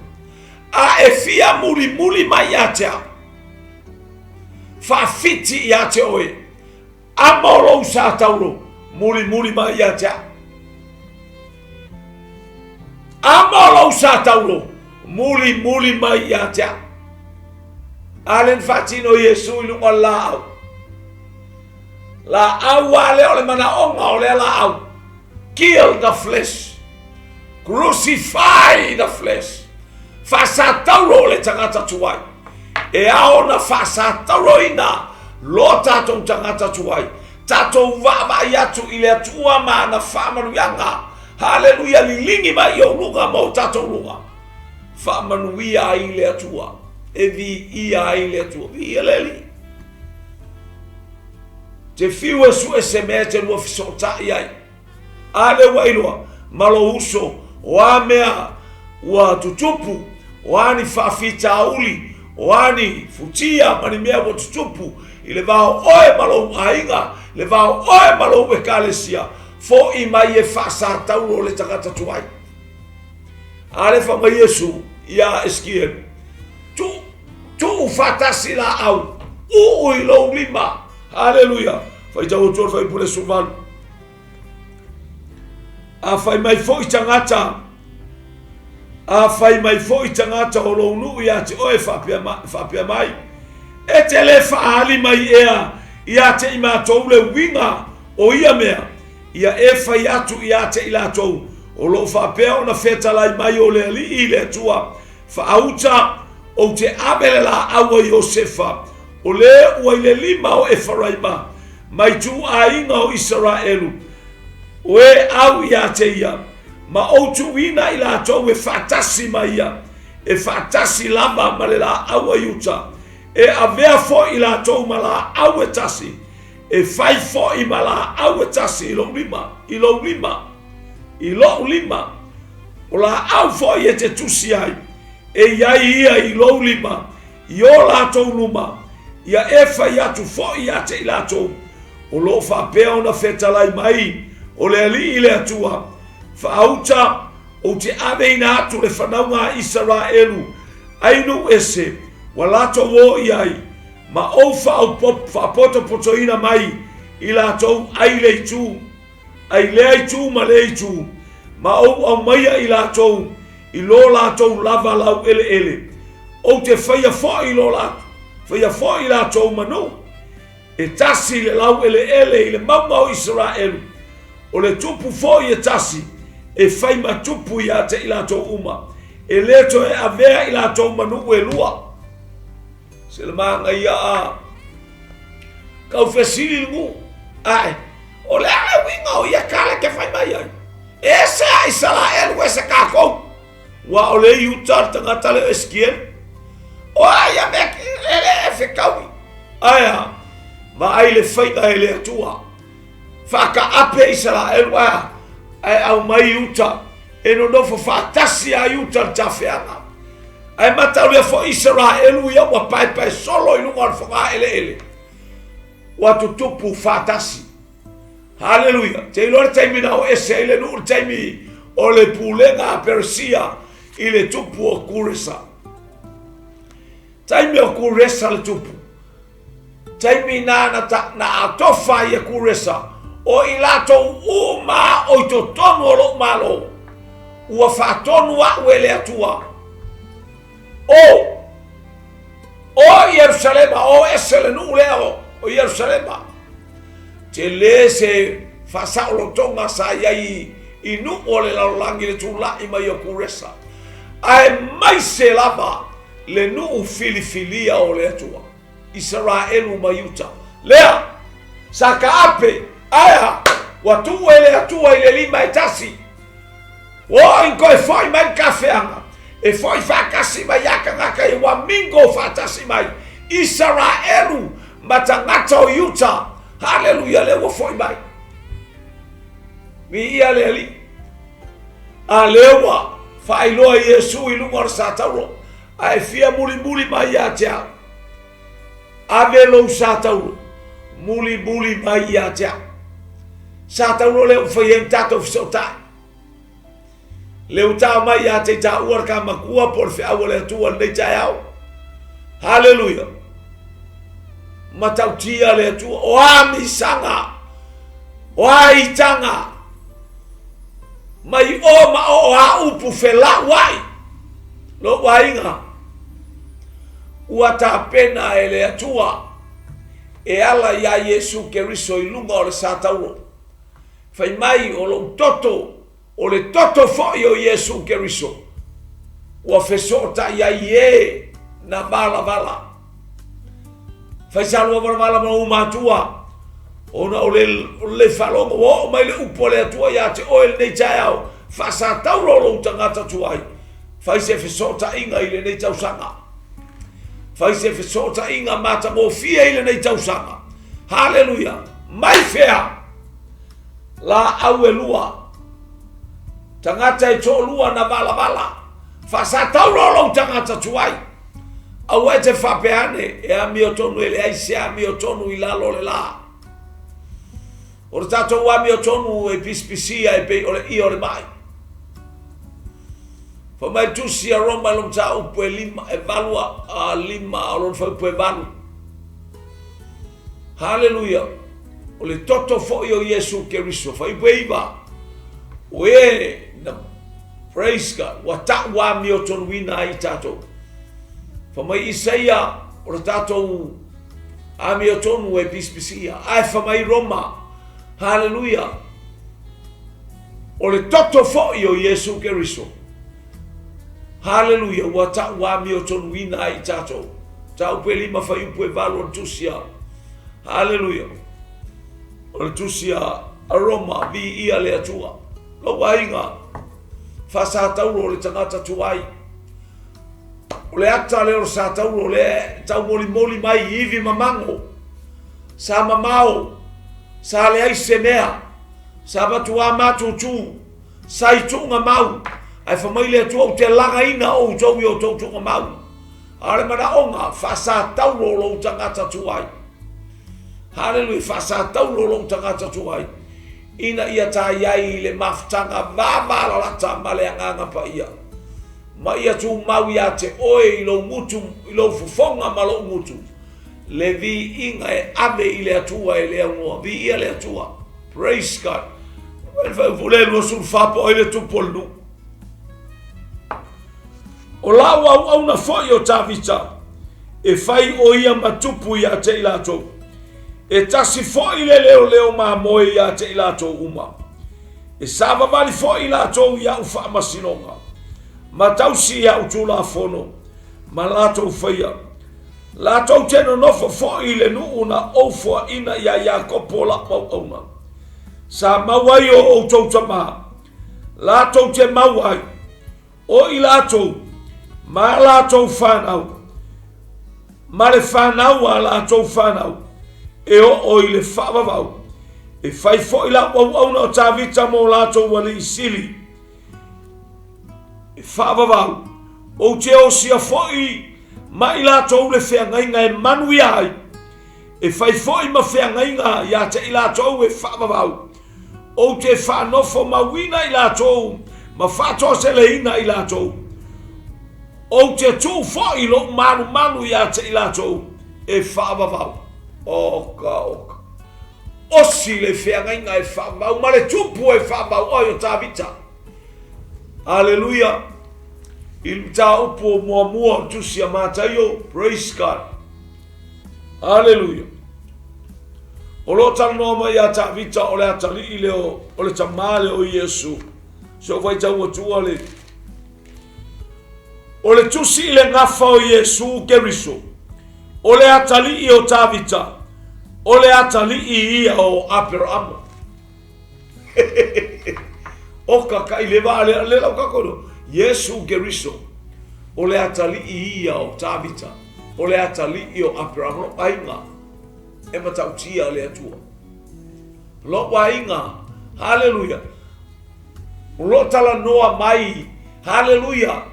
A e fia mulimuli mai ia te au, faafiti ia te oe. Ama o lou sa taulo, mulimuli mai ia te au. Ama o lou sa taulo, mulimuli mai ia te au. A le na faatino Iesu i luga o le laau. Laau a lea o le manaoga o lea laau. Kill the flesh. Crucify the flesh. Faasataulo le tagata tuai. E ao ona faasatauloina lo tatou tagata tuai. Tatou vaavaai atu i le Atua ma ana faamanuiaga. Haleluia, liligi mai i ou luga ma o tatou luga. Faamanuia ai le Atua. E viia ai le Atua. Viia le Alii. Te fiu e sue se mea e te lua fesootai ai. A lea ua iloa ma lou uso o a mea ua tutupu, o a ni faafitauli, o a ni futia ma ni mea ua tutupu i le va o oe ma lou aiga, le va o oe ma lou ekalesia, fo'i mai e faasataulo le tagata tuai. A lea fai mai Iesu iā Esekielu, Tuu, tuu faatasi laau, uu i lou lima. Haleluia! Faitau atu o le fuaiupu le 18. A fai mai foi tagata, a fai mai foi tagata o lou nuu ia te oe faapea, faapea mai, e te le faaali mai ea ia te i matou le uiga o ia mea, ia e fai atu ia te i latou, o lo o faapea ona fetalai mai o le Alii le Atua, faauta, ou te ave le laau a Iosefa, o le ua i le lima o Efaraima, mai ituaiga o Isaraelu, o e au ia te ia, ma ou tuuina i latou e faatasi ma ia, e faatasi lava ma le laau a Iuta, e avea foi i latou ma laau e tasi, e fai foi ma laau e tasi i lou lima, i lou lima, i lou lima, o laau foi e te tusi ai, e i ai ia i lou lima, i o latou luma, ia e fai atu foi ia te i latou, o lo o faapea ona fetalai mai o le Alii le Atua, faauta, ou te aveina atu le fanauga a Isaraelu ai nuu ese ua latou o i ai, ma ou faapotopotoina mai i latou ai le itu, ai lea itu ma lea itu, ma ou aumaia i latou i lo latou lava laueleele, ou te faia foi lo faia foi latou ma nuu e tasi le laueleele i le mauga o Isaraelu, o le tupu foi e tasi e fai ma tupu ia te i latou uma. E lē toe avea i latou ma nuu e lua. Se le manaia a kau fesili le nuu, ae o le a le uiga o ia tala e te fai mai ai? Ese a Isaraelu, ese tatou. Ua o le Iuta le tagata le o Esekiele. O a ia mea e le e fetaui. Ae a, vaai le faiga e le Atua. Faataape Isaraelu ae a, ae aumai Iuta e nonofo faatasi a Iuta le tafeaga. Ae mataulia foi Isaraelu ia ua paepae solo i luga o le fogaeleele. Ua tutupu faatasi. Haleluia! Te iloa le taimi na o ese ai le nuu le taimi o le pulega a Peresia i le tupu o Kuresa. Taimi o Kuresa le tupu. Taimi na na, ta, na atofa ai e Kuresa o i latou uma o i totonu o lou malo. Ua faatonu a'u e le Atua. O o Ierusalema, o ese le nuu lea o, o Ierusalema. Tele se faasaolotoga sa i ai i nuu o le lalolagi le tula'i mai o Kuresa, aemaise lava le nuu filifilia o le Atua, Isaraelu ma Iuta. Lea, sa taape, ae a? Ua tuu e le Atua i le lima e tasi. Ua oo ina toe fo'i mai le tafeaga, e fo'i faatasi mai ia tagata ia ua mingle faatasi mai, Isaraelu ma tagata o Iuta. Haleluia, lea ua fo'i mai. Viia le Alii. A lea ua faailoa Iesu i luga o le satauro, a e fia mulimuli mai ia te au, ave lou satauro, mulimuli mai ia te au. Satauro lea ua fai ai ma tatou fesootai. Le ua tao mai ia te taua le ka matua po o le feau a le Atua lenei taeao. Haleluia. Matautia le Atua. O a misaga, o a itaga, mai o ma o o a upu felauai, lou aiga, ua tapena e le Atua e ala iā Iesu Keriso i luga o le satauro. Fai mai o lou toto, o le toto foi o Iesu Keriso, ua fesootai ai i e na valavala. Fai sa lua valavala ma ou matua, ona o le, o le faalogo ua oo mai le upu a le Atua ia te oe lenei taeao, faasatauro o lou tagata tuai, fai se fesootaiga i lenei tausaga. Fai se fesootaiga matagofie i lenei tausaga. Haleluia! Mai fea? Laau e lua. Tagata e toalua na valavala. Faasatauro o lou tagata tuai. Aua e te faapea ane, e amiotonu e leai se amiotonu i lalo o le la. O le tatou amiotonu e pisipisia e pei o le ia o le mai. Fai mai tusi a Roma i lona mataupu e lima, e valu a lima o lona fuaiupu e valu. Haleluia! O le toto foi o Iesu Keriso, fuaiupu e iva, o e na, praise God, ua ta'u amiotonuina ai tatou. Fai mai Isaia, o le tatou amiotonu e pisipisia, ae fai mai Roma, haleluia, o le toto foi o Iesu Keriso, Haleluia, ua ta'u amiotonuina ai i tatou. Mataupu e lima fuaiupu e valu o le tusi a, haleluia, o le tusi a Roma, viia le Atua. Lou aiga, faasatauro o le tagata tuai. O le ata lea o le satauro lea e taumolimoli mai i ivi mamago. Sa mamao, sa leai se mea, sa matuā matutu, Sa i tuugamau, ae fai mai le Atua, Ou te lagaina outou i outou tuugamau. A o le manaoga, faasatauro lou tagata tuai. Haleluia, faasatauro lou tagata tuai, ina ia tai ai i le mafutaga vavalalata ma le Agaga Paia, ma ia tumau ia te oe i lou gutu, i lou fofoga ma lou gutu, le viiga e ave i le Atua e le aunoa. Viia le Atua. Praise God. Le fuaiupu lea e 24 po o ai le tupu o le nuu. O lau auauna foi o Tavita, e fai o ia ma tupu ia te i latou. E tasi foi le leoleo mamoe ia te i latou uma. E savavali foi i latou i au faamasinoga. ma tausi i a'u tulafono ma latou faia. Latou te nonofo foi i le nuu na ou foaina iā Iakopo la'u auauna. Sa mau ai o outou tamā, latou te mau ai, o i latou ma a latou fanau, ma le fanau a latou fanau, e oo i le faavavau. E fai foi la'u auauna o Tavita mo latou alii sili. E faavavau, ou te osia foi ma i latou le feagaiga e manuia ai, e fai foi ma feagaiga ia te i latou e faavavau. Ou te faanofo mauina i latou ma faatoaseleina i latou. Ou te tuu foi lou malumalu ia te i latou e faavavau. Oka, oka. Osi le feagaiga e faavavau ma le tupu e faavavau oe o Tavita. Aleluia. I le mataupu o muamua o tusi a Mataio, praise God. Aleluia. O lo o talanoa mai ia Tavita o le atalii lea o le tamā lea o Iesu. Se o faitau atua le O le tusi i le gafa o Iesu Keriso, o le atalii o Tavita, o le atalii ia o Aperamo. Oka ka i le vaa lea, le lau kako no. Iesu Keriso, o le atalii ia o Tavita, o le atalii o Aperamo, lou aiga e matautia le Atua. Lou aiga, haleluia, O lo o talanoa mai, haleluia,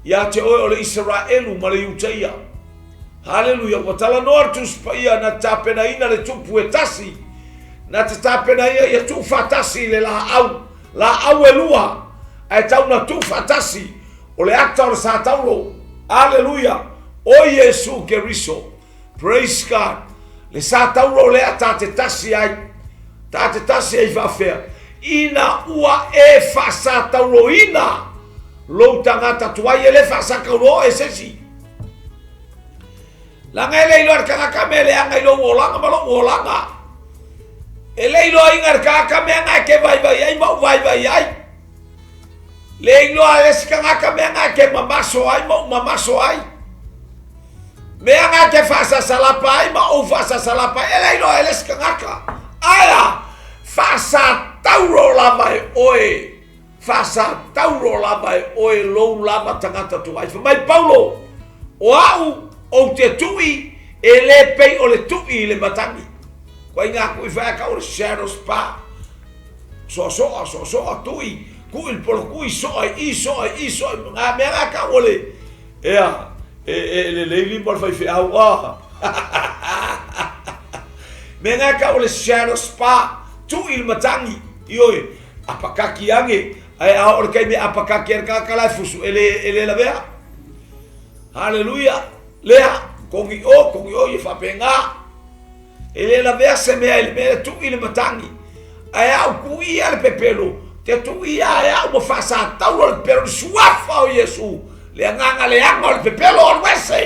ia te oe o le Isaraelu ma le Iutaia. Haleluia, ua talanoa le Tusi Paia na te tapenaina le tupu e tasi, na te tapenaina ia tuufaatasi le laau, laau e lua, ae tau na tuufaatasi, o le ata o le Sataulo. Haleluia, o Iesu Keriso. Praise God. Le Sataulo lea ta te tasi ai. Ta te tasi ai faafea. Ina ua e faasatauloina lou tagata tuai e le faasakaulo e sesi. Laga e le iloa le tagata mea leaga i lou olaga ma lou olaga. E le iloaina le tagata mea na e te vaivai ai ma ou vaivai ai. Le iloa e isi tagata mea na e te mamaso ai ma ou mamaso ai. Mea na e te faasasalapa ai ma ou faasasalapa ai. E le iloa e le isi tagata. Ae a, faasatauro lava e oe, faasatauro lava e oe lou lava tagata tuai. Fai mai Paulo, o au ou te tui e le pei o le tui i le matagi. Koe ngā kui whaea ka o le shadow spa. Soasoa, soasoa, tui, kui le polokui, soa i i, soa i i, soa i, ngā mea ngā ka ua le, ea, e, e, le lei lima o le faifeau, ah. Mea ngā ka ua le shadow spa, tui le matangi, ioi, apakaki ange, ai a o le kai me apakaki ar ka kala fusu, e le, e le lavea. Hallelujah, lea, kongi o, kongi o, i whapengā. E le lavea se mea i le mea e tuu i le matagi, ae a ou tuuia le pepelo, te tuuia e au ma faasatauro le pepelo i le suafa o Iesu, le agaga leaga o le pepelo alu ese.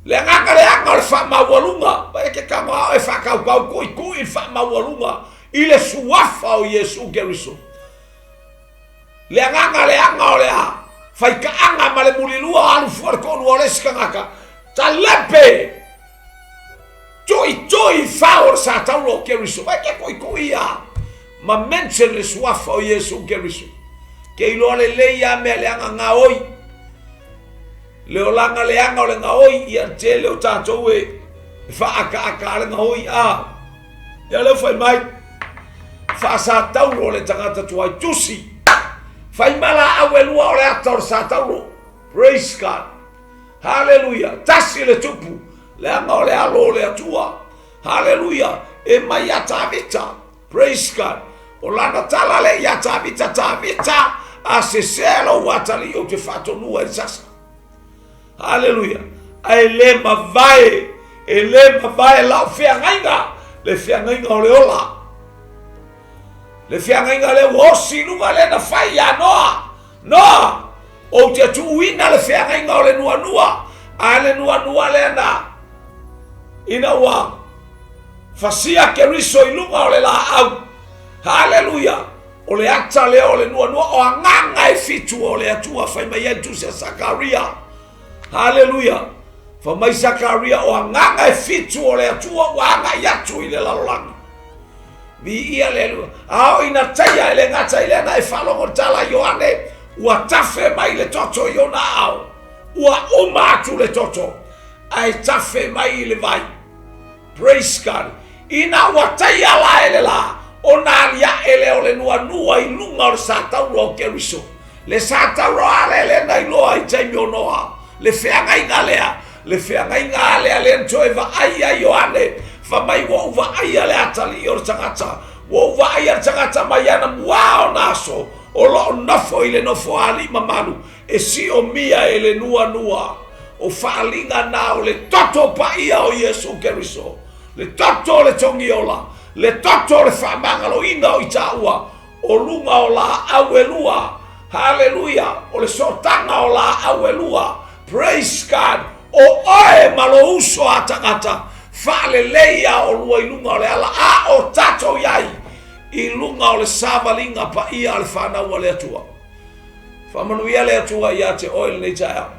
Le agaga leaga o le faamaualuga, e ke tago a oe faakaukau kuikui i le faamaualuga i le suafa o Iesu Keriso. Le agaga leaga o le a faikaaga ma le mulilua o alu fua le toalua o le isi tagata, talepe! Tuitui fao o le Satauro o Keriso. Vai ke tuitui ia ma mention le suafa o Iesu Keriso. Ke iloa lelei ia mea leaga gaoi. Le olaga leaga o le gaoi ia tele o tatou e whaakaaka a le gaoi a. Ia leo fai mai, faasatauro le tagata tuai tusi. Fai mala au e lua o le ata o le satauro. Praise God. Hallelujah. Tasi le tupu. Leaga o le alo o le Atua. Hallelujah. E mai ia Tavita. Praise God. O lana tala le ia Tavita, Tavita, a sese lou atalii ou te faatonua i le sasa. Haleluia! Ae le mavae, e le mavae lau feagaiga, le feagaiga o le ola. Le feagaiga lea ua osi i luga lea na fai ia Noa. Noa, ou te tuuina le feagaiga o le nuanua, a le nuanua lea na ina ua fasia Keriso i luga o le laau. Haleluia! O le ata lea o le nuanua o agaga e fitu o le Atua fai mai ai le tusi a Sakaria. Haleluia! Fai mai Sakaria o agaga e fitu o le Atua ua agai atu i le lalolagi. Viia le Atua. A oo ina taia e le gata i lea na e faalogo le tala a Ioane, ua tafe mai le toto i ona aao. Ua uma atu le toto, ae tafe mai i le vai. Praise God. Ina ua taia la e le la, ona aliae lea o le nuanua i luga o le satauro o Keriso. Le satauro a lea lea na iloa i taimi o Noa. Le feagaiga lea, le feagaiga a lea lea na toe vaai ai Ioane, fai mai ua ou vaaia le atalii o le tagata, ua ou vaaia le tagata mai ana muā ona aso, o lo o nofo i le nofoalii mamalu, e siomia e le nuanua. O faaaliga na o le toto paia o Iesu Keriso, le toto o le togiola, le toto o le faamagaloina o itaua, o luga o laau e lua. Haleluia! O le sootaga o laau e lua. Praise God! O oe ma lou uso a tagata, faalelei a olua i luga o le ala a o tatou i ai i luga o le savaliga paia a le fanau a le Atua. Faamanuia le Atua ia te oe lenei taeao.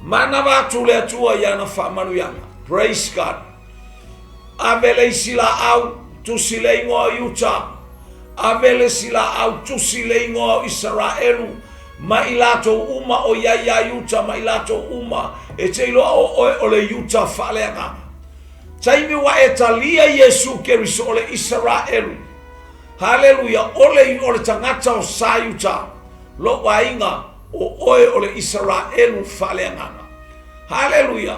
Manava atu le Atua i ana faamanuiaga. Praise God. Ave le isi laau, tusi le igoa o Iuta. Ave le isi laau, tusi le igoa o Isaraelu, ma i latou uma o i ai iā Iuta ma i latou uma e te iloa o oe o le Iuta faaleagaga. Taimi ua e talia Iesu Keriso o le Isaraelu. Haleluia, o le o le tagata o sa Iuta, lou aiga, o oe o le Isaraelu faaleagaga. Haleluia!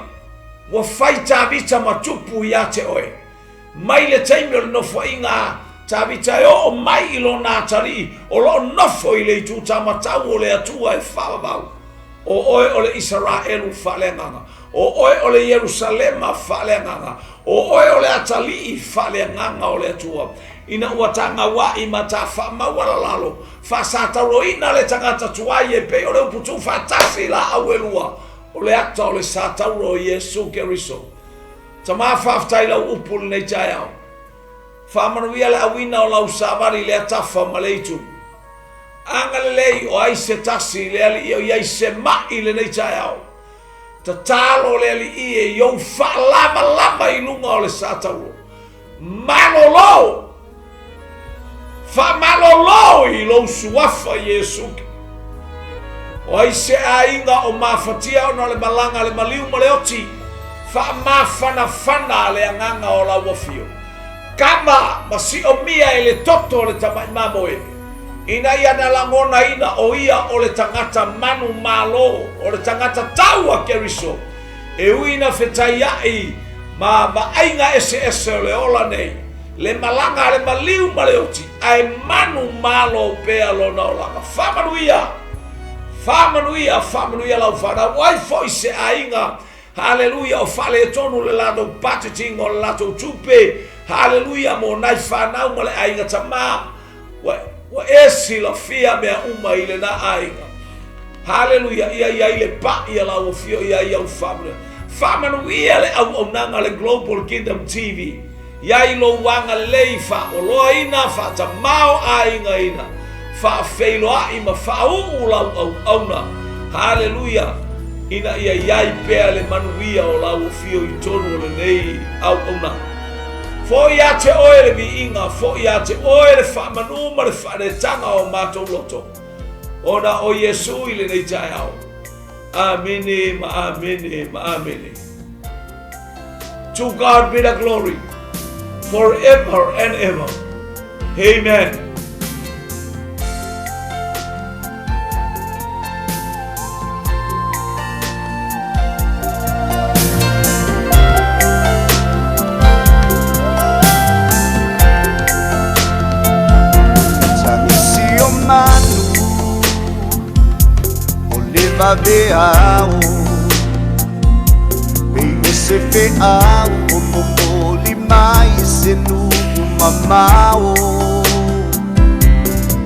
Ua fai Tavita ma tupu ia te oe. Mai le taimi o le nofoaiga a Tavita e oo mai i lona atalii o lo o nofo i le itu-tamatau o le Atua e faavavau. O oe o le Isaraelu faaleagaga. O oe o le Ierusalema faaleagaga. O oe o le atalii faaleagaga o le Atua. Ina ua ta gauaʻi ma ta faamaualalalo, faasatauroina le tagata tuai e pei o le upu tuufaatasi laau e lua, o le ata o le satauro o Iesu Keriso. Tama faafetai lau upu lenei taeao. Faamanuia le auina o lau savali i lea tafa ma le itu. Agalelei o ai se tasi i le Alii o i ai se maʻi lenei taeao. Tatalo le Alii e i ou faalavalava i luga o le satauro. Malolo! Faamalolo i lou suafa Iesu. O ai se aiga o mafatia ona o le malaga a le maliu ma le oti, faamafanafana le agaga o lau afio. Kama ma siomia e le toto o le tamai mamoe, ina ia na lagonaina o ia o le tagata manumalo, o le tagata tau a Keriso, E ui ina fetaiaʻi ma vaaiga eseese o le ola nei, le malaga a le maliu ma le oti, ae manumalo pea lona olaga. Faamanuia! Faamanuia! Faamanuia lau fanau! O ai foi se aiga, haleluia, o faaletonu le latou budgeting o le latou tupe, haleluia, mo nai fanau ma le aiga tama, Ua, ua e silafia mea uma i lena aiga. Haleluia, ia i ai le paʻi a lau afio ia i au faamanuia. Faamanuia le auaunaga a le Global Kingdom TV. Ia i lou agalelei faaoloaina, faatamaoaigaina, faafeiloai ma faauu lau auauna. Haleluia, ina ia i ai pea le manuia o lau afio i totonu o lenei auaunaga. Foi ia te oe le viiga, foi ia te oe le faamanu ma le faaletaga o matou loto, ona o Iesu i lenei taeao. Amene ma amene ma amene. To God be the glory forever and ever. Amen.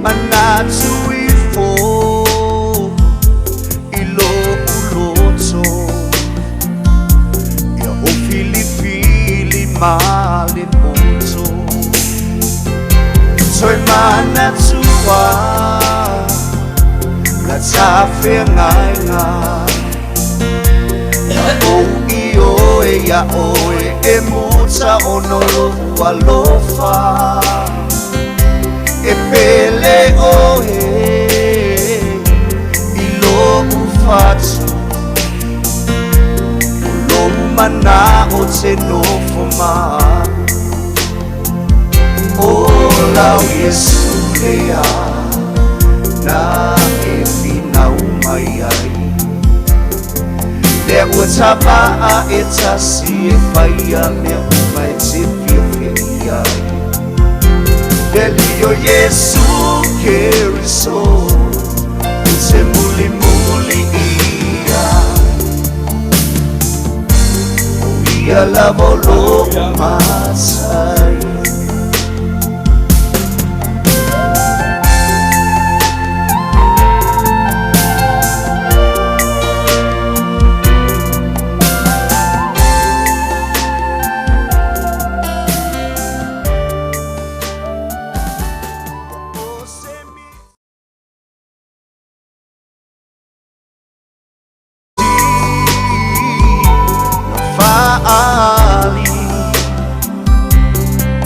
Manatu ifo i lo'u loto Ia o filifili ma le poto Toe manatu. alofa Na tafeagaiga Na ou i oe ia oe e muta ono lo'u alofa E pele oe i lo'u fatu O lou mana'o te nofo ma'u O lau Iesu lea na e finau mai ai Lea ua tava'a e tasi e faia mea uma e te fiafia i ai Le Alii o Iesu Keriso ou te mulimuli ia O ia lava o lo'u matai. Fa'ali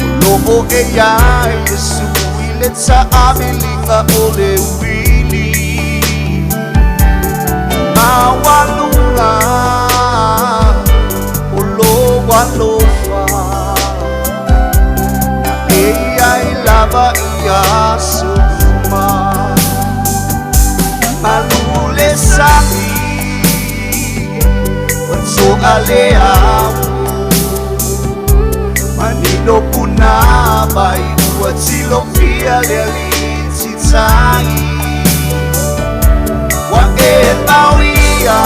o lo'o e iai Iesu i le ta'amiliga o le uili maualuga o lou alofa na e iai lava i aso uma malu le sagi ua to'a le ao manino puna mai ua tilofia le alii titai ua e mauia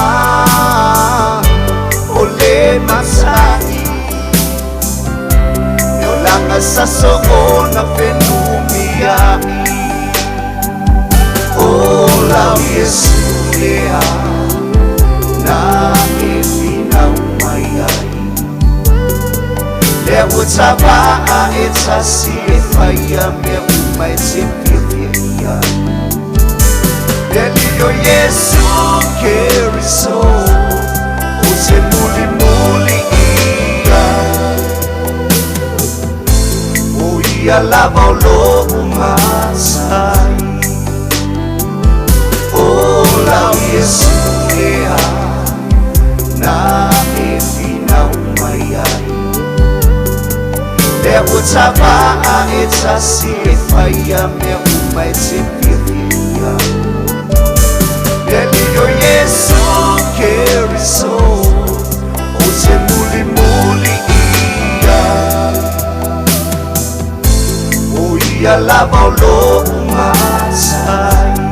o le masagi e olaga sa soona fenumia'i O lau Iesu lea na e finau mai ai Lea ua tava'a e tasi e faia mea uma e te fiafia i ai Le Alii o Iesu Keriso ou te mulimuli ia O ia lava o lo'u matai O lau Iesu lea na e finau mai ai Lea ua tava'a e tasi e faia mea uma e te fiafia i ai Le Alii o Iesu Keriso ou te mulimuli ia O ia lava o lo'u matai.